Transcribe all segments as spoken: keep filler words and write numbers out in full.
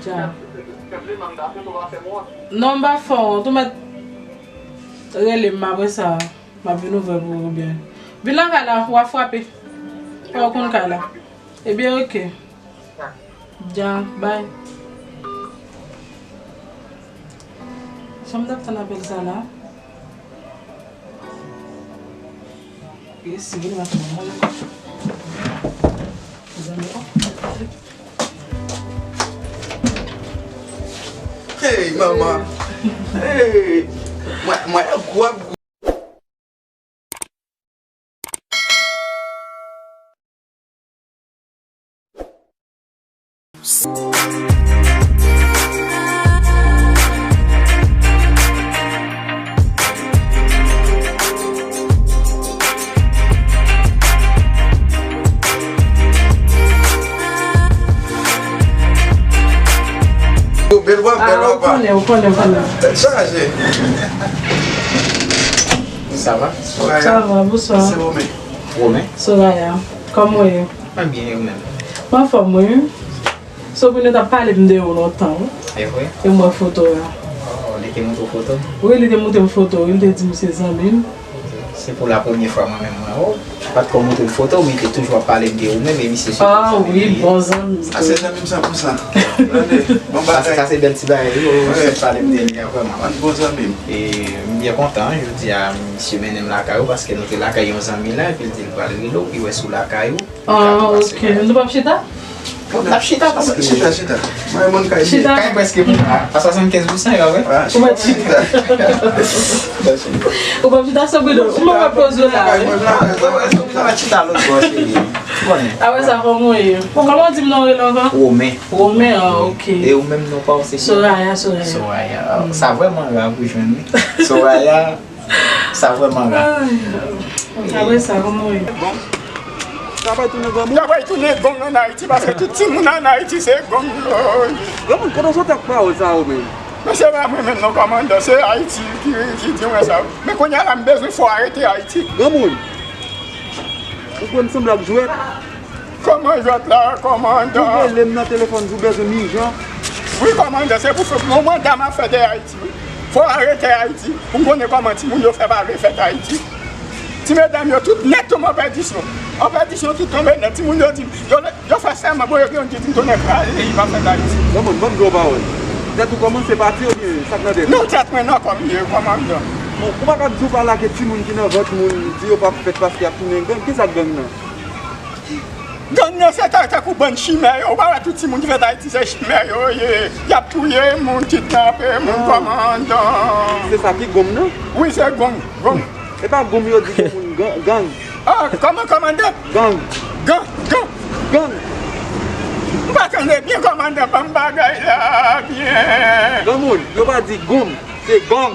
Dja. Non, m pa fè wont. Ou mèt rele m apre sa. M ap vin ouvè pou ou byen. Vin lakay la, w a frape. Pa w konn kay la. Ebyen, oke. Dja, bay. Jan m t ap tann apèl sa la. Yes, vin la. Zanmi, oh. Hey, manman. Hey. Mwen, mwen, gwo ap Bèl wap, bèl wap. Ah, ou konnen, ou konnen, ou konnen. Tèt chaje. Sa va? Sa va, bonswa. Se Romen. Romen? Soraya, kòman w ye? Mwen byen, e ou menm? Mwen anfòm, wi. Sobrina t ap pale m de ou lontan, wi. E vre? E m wè foto a. Oh, li te montre w foto? Wi, li te montre m foto, wi, li te di m se zanmi m. Se pou la premye fwa mwen menm mwen wè w. Li pa t ko montre m foto, men li te toujou ap pale m de ou menm, e misye se bon zanmi m li ye. Ah wi, bon zanmi m tou. Sa se zanmi m san pou san. Tande, bon bagay. Sa se bèl ti bagay wi, ou sot pale m de li a vrèman. Bon zanmi m. E m byen kontan, jodi a, misye mennen m lakay ou, paske nou te lakay yon zanmi la, epi l di l pral rele w, pou l wè si w lakay ou. Ah, ok. Nou p ap chita? N ap chita paske chita, chita. Mwen, moun kay chita. Kay prèske pou a swasannkenz pou san, yo, wi. Ah, ou mèt chita. Ou p ap chita, Sobrina. Ou mwen mèt poze w la, wi. Ou mèt chita lòt bò, cheri. Ou konnen. Apre sa, kòman w ye? Kòman w di m non w rele ankò? Romen. Romen, ah, ok. E ou menm non pa w se ki? Soraya, Soraya. Soraya. Sa vrèman ra pou jwenn, wi. Soraya. Sa vrèman ra. Ay, apre sa, kòman w ye? Bon. Travay tounen granmoun. Travay tounen gang ann Ayiti, paske tout timoun ann Ayiti se gang yo ye. Granmoun, kote w soti ak pawòl sa yo menm? Men se pa mwen menm non, kòmandan, se Ayiti ki, ki di mwen sa. Men kounye a la, m bezwen fò w arete Ayiti. Granmoun, ou kwè m sanble ak jwèt? Kòman jwèt la, kòmandan? Ou rele m nan telefòn, ou bezwen m ijan? Wi, kòmandan, se pou fè, yon manda m ap fè de Ayiti, wi. Fò w arete Ayiti, pou m konnen kòman timoun yo fè pa vle fèt Ayiti. Ti medam yo tout nèt tou an pèdisyon. An pèdisyon tout tonbe nèt. Timoun yo di, yo, yo fè sèman, bon, yo gen yon di m tounen kraze, li pa fèt Ayiti. Granmoun, ban m di w yon pawòl. Tèt ou kòmanse pati oubyen sa k nan tèt ou? Non, tèt mwen nan kò m ye, kòmandan. Bon, ou pa ka di w pa lage timoun ki nan vant moun, di yo p ap fèt paske y ap tounen gang. Kisa k gang nan? Gang nan se ta-, tankou bann chimè yo. Ou pa wè tout timoun ki fèt Ayiti se chimè yo ye. Y ap touye moun, kidnape moun, kòmandan. Se sa ki gang nan? Wi, se gang, gang. E pa gang yo di ke moun gang, gang. Ah, kòman, kòmandan? Gang. Gang, gang. Gang. M pa tande byen, kòmandan, ban m bagay la byen. Granmoun, yo pa di gang, se gang.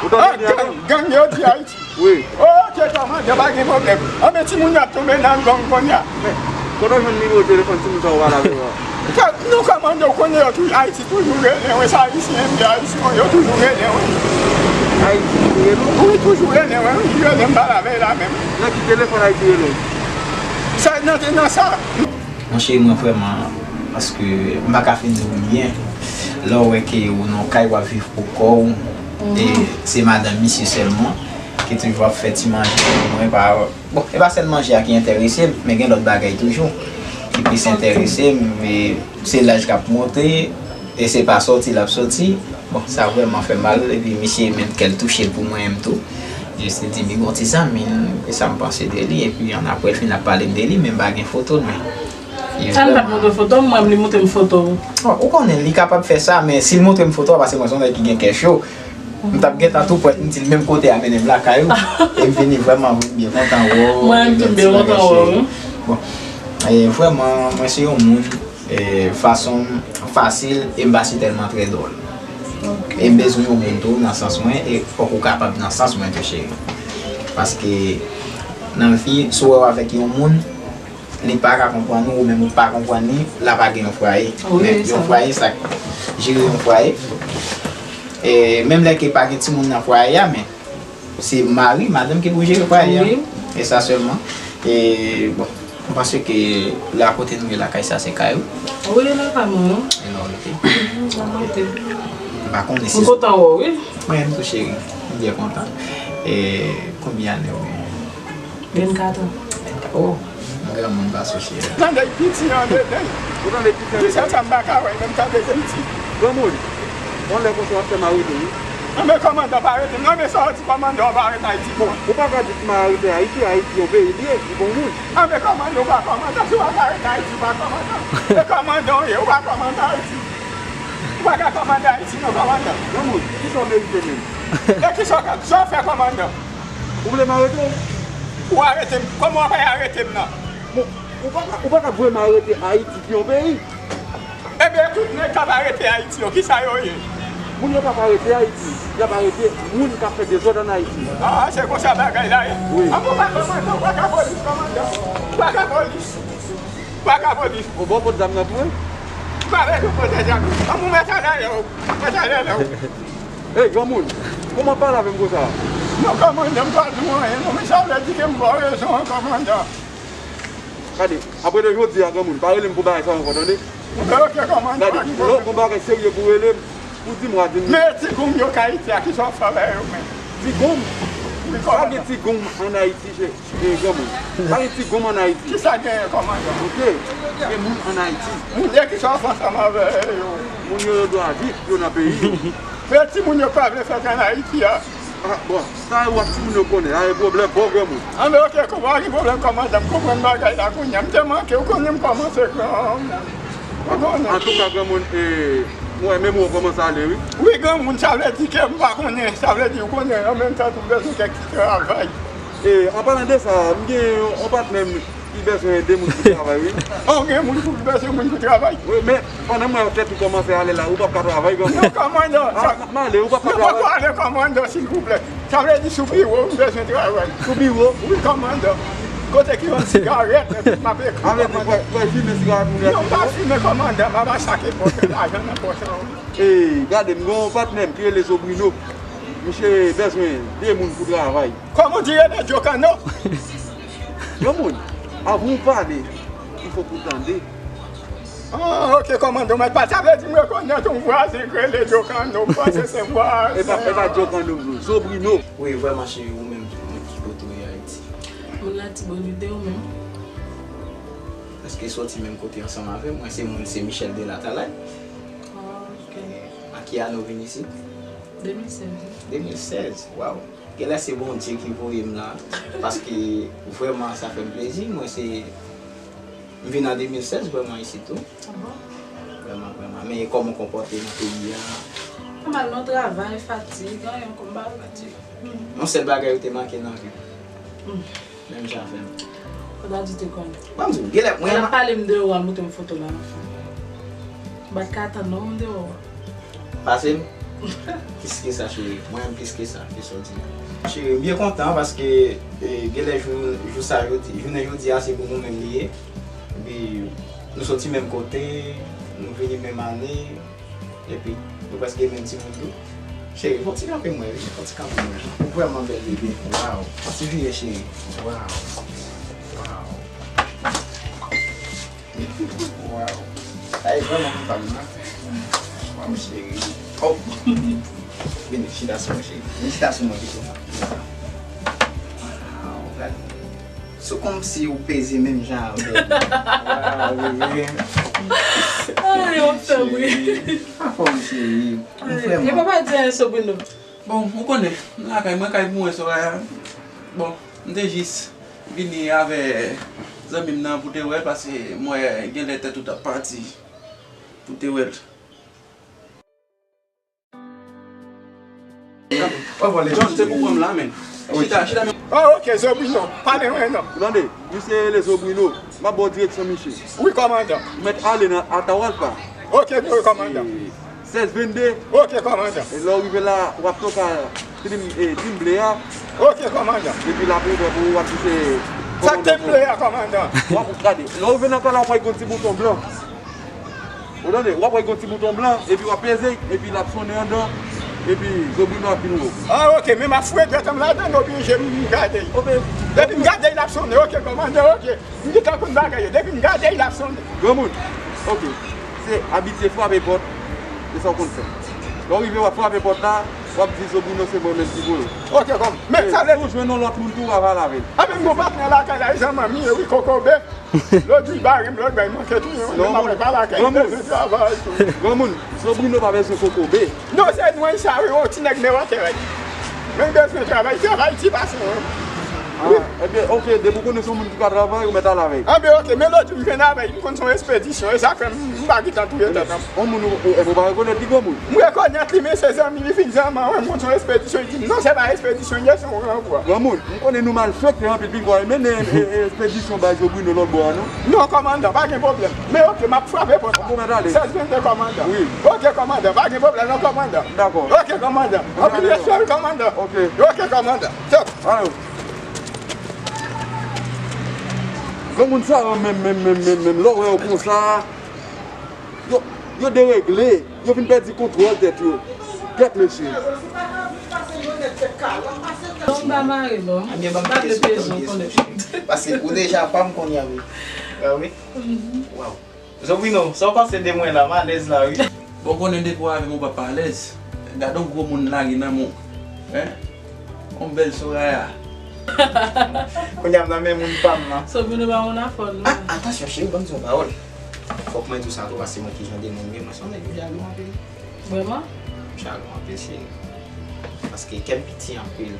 Ou tande byen, gang, gang yo di Ayiti. Wi. Ok, kòmandan, pa gen pwoblèm. Anben, timoun yo ap tonbe nan gang kounye a. Men, kote w jwenn nimewo telefòn timoun sa yo pale avè w a? Ka-, non, kòmandan, ou konnen yo tou, Ayiti toujou rele mwen, se Ayisyen m ye, Ayisyen yo toujou rele mwen. Ayiti toujou rele w? Wi, toujou rele mwen, wi, rele m pale avè l la menm. Nan ki telefòn Ayiti rele w? Sa, nan, nan sa. Monchè, mwen vrèman, paske m pa ka fin di w byen. Lè w wè ke ou nan yon kay, w ap viv pou kò w, e se madanm misye sèlman ki toujou ap fè ti manje pou mwen, pa, bon, e pa sèl manje a ki enterese m, men gen lòt bagay toujou ki plis enterese m, e se laj k ap monte, e se pa sòti l ap sòti. Bon, sa vrèman fè mal, epi misye menm kè l touche l pou mwen menm tou. Jis li di, "Bigo ti zanmi m, e sa m panse de li," epi annapre l fin ap pale m de li, men m pa gen foto l, men. Sa l pa t montre foto m, mwen, li montre m foto w. Bon, ou konnen, li kapab fè sa, men si l montre m foto a, paske mwen se yon nèg ki gen kè cho, m t ap gentan tou prèt, m di l menm kote a, mennen m lakay ou, e m vini vrèman, vin byen kontan wè w. Mwen, m vin byen kontan wè w, wi. Bon, e vrèman, mwen se yon moun, e, fason m fasil, e m pa si tèlman trè dwòl. E m bezwen yon moun tou nan sans mwen, e fòk ou kapab nan sans mwen tou, cheri. Paske nan vi, si w wè w avèk yon moun, li pa ka konprann ou, ou menm ou pa konprann li, l ap gen yon fwaye. Men yon fwaye, sa k jere yon fwaye. E menm lè ke pa gen timoun nan fwaye a, men se mari, madanm ki pou jere fwaye a. E sa sèlman. E bon, M panse ke la kote nou ye lakay sa se kay ou. Wi, e lakay mwen, wi. E la w rete? M pa kote. M pa konnen si. M kontan wè w, wi. Mwen menm tou cheri, m byen kontan. E konbyen ane w genyen? Vennkat an. Vennkat. Oh, m granmoun pase w cheri. Tande piti an dedan. Ou tande piti an dedan? Ki sa sa m pa ka wè menm tande piti. Granmoun, yon lè konsa w ap fè m arete wi. Anben kòmandan pa arete m non, men sa w di kòmandan w pa arete Ayiti bon. Ou pa ka di m arete Ayiti, Ayiti yon peyi li ye, li gon moun. Anben kòmandan ou pa kòmandan, si w pa ka arete Ayiti ou pa kòmandan. E kòmandan w ye, ou pa kòmandan Ayiti. Ou pa ka kòmande Ayiti non kòmandan. Granmoun, kisa w merite menm? E kisa w ka, kisa w fè kòmandan? Ou vle m arete w? Ou arete m, kòman w ap arete m nan? Bon, ou pa ka, ou pa ka vrèman arete Ayiti ki yon peyi. Ebyen tout nèg k ap arete Ayiti yo, kisa yo ye? Moun yo p ap arete Ayiti, y ap arete moun k ap fè dezòd ann Ayiti. Ah, se konsa bagay la ye? Wi. Anben w pa kòmandan, w pa ka polis kòmandan. W pa ka polis. W pa ka polis. Bon, bon, pot zam nan pou mwen. M pa bezwen pote zam. Ann, ou mèt al alè w. Mèt al alè w. Hey, granmoun, kòman pale avè m konsa? Non, kòmandan, m pa di w anyen, non, men sa vle di ke m ba w rezon an, kòmandan. Gade, apre de jodi a, granmoun, pa rele m pou bagay sa ankò, tande? Oke, kòmandan. Gade, lè w gon bagay serye pou w rele m, pou di m, w a di m. Men ti goum yo k Ayiti a, kisa w fè avè yo menm? Ti goum? Wi, kòmandan. Pa gen ti goum ann Ayiti, chè. E, granmoun, pa gen ti goum ann Ayiti. Kisa genyen kòmandan? Oke, gen moun ann Ayiti. Moun yo ki sòti ansanm avè yo. Moun yo, yo dwe viv, yo nan peyi yo. Men timoun yo pa vle fèt ann Ayiti a. Ah, bon, sa yo ak timoun yo konnen, a, e pwoblèm pa w granmoun. Anben, oke, pa gen pwoblèm kòmandan, m konprann bagay la kounye a. M te manke, ou konnen m kòmanse gran. Ou konnen. Antouka, granmoun, e, m wè menm ou kòmanse ale, wi. Wi, granmoun, sa vle di ke m pa konnen, sa vle di ou konnen, an menm tan tou m bezwen kèk ti travay. E, an palan de sa, m gen yon patnè m ki bezwen de moun pou travay, wi. Oh, gen moun pou, bezwen moun pou travay? Wi, men pandan m wè tèt ou kòmanse ale la, ou p ap ka travay, granmoun. Non, kòmandan, sa, m ale, ou p ap ka travay. Non, poko ale, kòmandan, silvouplè. Sa vle di sou biwo, m bezwen travay. Sou biwo? Wi, kòmandan. Kote ki yon sigarèt, epi m ap ekri, kòmandan. Sa vle di fò, fò fimen sigarèt moun yo. Non, m pa fimen, kòmandan, m ap achake pòch, lajan nan pòch an, wi. E, gade, m gen yon patnè m ki rele Sobrino. Misye bezwen de moun pou travay. Kòman w di rele Djokano? Yon moun, avan w pale, il faut pou w tande. Ah, oke, kòmandan, mèt pale. Sa vle di m rekonèt yon vwazen k rele Djokano, m panse se vwazen. E pa, e pa Djokano, non, Sobrino. Wi, vrèman, cheri, ou menm, ki kote w ye Ayiti? Mwen Latibonit, e ou menm? Èske w sòti menm kote ansanm avè m? Mwen, se moun, se Michel de Latalay. Ah, oke. A ki ane w vin isit? De mil sèz. De mil sèz, waw. Genlè se Bondye ki voye m la, paske vrèman sa fè m plezi. Mwen se, m vin an de mil sèz vrèman isit tou. Ah bon? Vrèman, vrèman. Men kòman w konpòte nan peyi a? Pa mal non, travay, fatig, anyen kòm pa fatig. Yon sèl bagay ou te manke nan vi w. Hmm. Menm jan avè m. Fò ta di te konnen. Ban m di w, genlè, mwen. Lè l ap pale m deyò a, l montre m foto la anfen. M pa t ka tann non, m deyò a. Pase m? Plis ke sa, cheri. Mwen menm plis ke sa, ke sa w di a. Cheri, m byen kontan paske, e, genlè jou, jou sa jodi, jounen jodi a, se pou nou menm li ye. Epi, nou soti menm kote, nou vini menm ane. Epi, nou prèske menm timoun tou. Cheri, fè w ti kanpe mwen, wi. Fè w ti kanpe mwen. Ou vrèman bèl, bebe. Waw. Fè w ti vire, cheri. Waw. Waw. Waw. Sa e vrèman kontan, non? Waw, cheri. Oh. Vini, chita sou mwen, cheri. Vini, chita sou mwen, pito. Waw, gade. Se kòmsi ou peze menm jan avè m. Waw, bebe. Ay, w ap fè m ri. Cheri, pa fè m ri, cheri. Ou fè m. E papa di anyen, Sobrino. Bon, ou konnen, m lakay mwen, kay pou mwen, Soraya. Bon, m te jis vini avè zanmi m nan pou te wè l, paske m wè genlè tèt ou t ap pati pou te wè l. John, se pou pran m la, men. Chita, chita, men. Oh, oke, Sobrino. Pale mwen, non. Ou tande? Misye rele Sobrino. M ap ba w direksyon misye. Wi, kòmandan. Ou mèt ale nan Atahualpa. Oke, wi, kòmandan. E, sèz vennde. Oke, kòmandan. E lè w rive la, w ap toka tim, e, tim ble a. Oke, kòmandan. Epi l ap ouvè pou ou, w ap di se. Sa k tim ble a, kòmandan? W ap gade. Lè w rive nan kay la, w ap wè yon ti bouton blan. Ou tande? W ap wè yon ti bouton blan, epi w ap peze, epi l ap sonnen anndan. Epi, zo Bruno ap vin wo. Ah, ok, men m ap foure dwèt an m ladan l, oblije m gade l. Depi m gade l, l ap sonnen. Ok, kòmandè, ok. M gentan konn bagay yo. Depi m gade l, l ap sonnen. Granmoun, ok. Se abitye frape pòt, se sa w konn fè. Lè w rive, w ap frape pòt la, w ap di zo Bruno se mwen menm ki voye w. Ok, kòm. Men sa vle di. Si w jwenn yon lòt moun tou, w a pale avè l. A, men m gon patnè lakay la, e jan manmi ye, wi, kokobe. Lòt jou, li bare m, lòt bay manke touye m, men m ap pale ak li, li bezwen travay tou. Granmoun, zo Bruno pa bezwen kokobe. Non, se nou sa, wi, yon ti nèg newòtè, wi. Men li bezwen travay, li travay, ti pase, wi. Ah, ebyen, ok, depi w konnen se yon moun ki ka travay, ou mèt ale avè l. Anben, ok, men lòt jou, m jwenn avè l, m konn se yon espedisyon, e sa fè m, m pa gentan touye tèt an m. Yon moun, ou, ou, ou pa rekonèt li, granmoun? M rekonèt li, men se zanmi, li fin zanmi an, wi, m konn se yon espedisyon, li di m, non, se pa espedisyon, li ye, se yon ranvwa. Granmoun, m konnen nou malfektè anpil, piga w mennen, e, e, espedisyon bay zo Bruno lòt bò a, non? Non, kòmandan, pa gen pwoblèm. Men ok, m ap frape pòt la. Ou mèt ale. Sèz vennde, kòmandan. Wi. Ok, kòmandan, pa gen pwoblèm, non, kòmandan. Dakò. Ok, kòmandan. Anpil respè, wi, kòmandan. Ok. Ok, kòmandan. Top. Alo. Granmoun sa yo menm, menm, menm, menm, menm, lè w wè yo konsa, yo, yo deregle, yo vin pèdi kontwòl tèt yo. Gèt mesye. Non, m pa mare, non. Ebyen, ban m kite sou pye w, cheri. Paske ou deja pa m konnen, wi. Ah, wi? Waw. Zo Bruno, sa w panse de mwen la, m alèz la, wi. Bon, konnen depi w avè m ou p ap alèz. Gade yon gwo moun lage nan men w. Hein? Yon bèl Soraya. Kounye a m nan men moun pa m nan. Zo Bruno pa moun afò, non. Ah, atansyon, cheri, ban m di yon pawòl. Fòk mwen di w sa tou, paske mwen ki jan de moun m ye, mwen se yon nèg ki jalou anpil. Vrèman? M jalou anpil, cheri. Paske kè m piti anpil.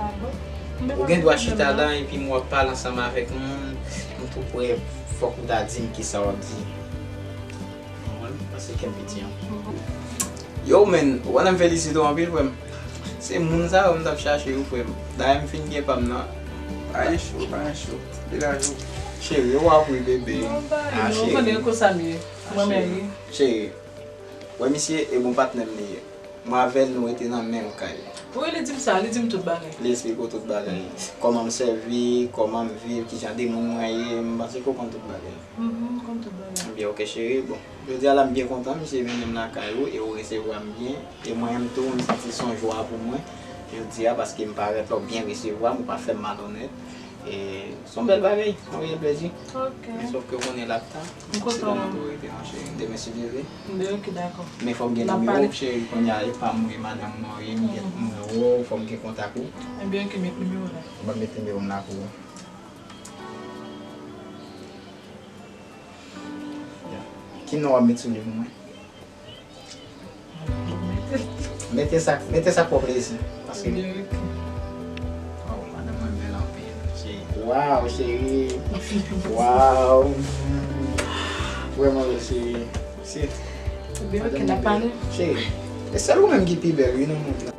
Ah bon? Ou gen dwa chita la, epi m wè w ap pale ansanm avèk moun, m tou prè, fòk ou ta di m kisa w ap di. Konprann? Paske kè m piti anpil. Yo, men, ou konnen m felisite w anpil, frè m. Se moun sa yo m t ap chache, wi, frè m. Dayè, m fin gen pa m nan. Pa gen cho, pa gen cho. Degaje w. Cheri, w ap ri, bebe. Non, pa ri, non, ou konnen konsa m ye. Mwen menm, wi. Cheri, wè misye, e bon patnè m li ye. Mwen avè l, nou rete nan menm kay. Wi, li di m sa, li di m tout bagay. Li esplike w tout bagay. Kòman m sèvi, kòman m viv, ki jan de moun mwen ye, m panse ke w konn tout bagay. Mhm, m konn tout bagay. Ebyen, ok, cheri, bon. Jodi a la, m byen kontan, misye vin menm lakay ou, e ou resevwa m byen. E mwen menm tou, m santi se yon jwa pou mwen. Jodi a, paske m parèt la, ou byen resevwa m, ou pa fè m malonèt. E se yon bèl bagay, mwen gen plezi. Ok. Men sòf ke w konnen l ap ta. M kontan. Se nan otorite an, cheri. Demen, si Dye vle. Ebyen, ok, dakò. Men fò m gen nimewo w, cheri, kounye a, e pa m, wi, madanm mwen, wi, m gen nimewo w, fò m gen kontak ou. Ebyen, ok, met nimewo la. Ban m met nimewo m la pou ou. Ya. Ki non w ap met sou li pou mwen? Mete sa, mete sa pou plezi. Paske. Oh, madanm mwen bèl anpil. Cheri. Waw, cheri. Waw. Vrèman, cheri. Se. Ebyen, ok, n ap pale. Cheri. E sèl ou menm ki pi bèl, wi, nan mond lan.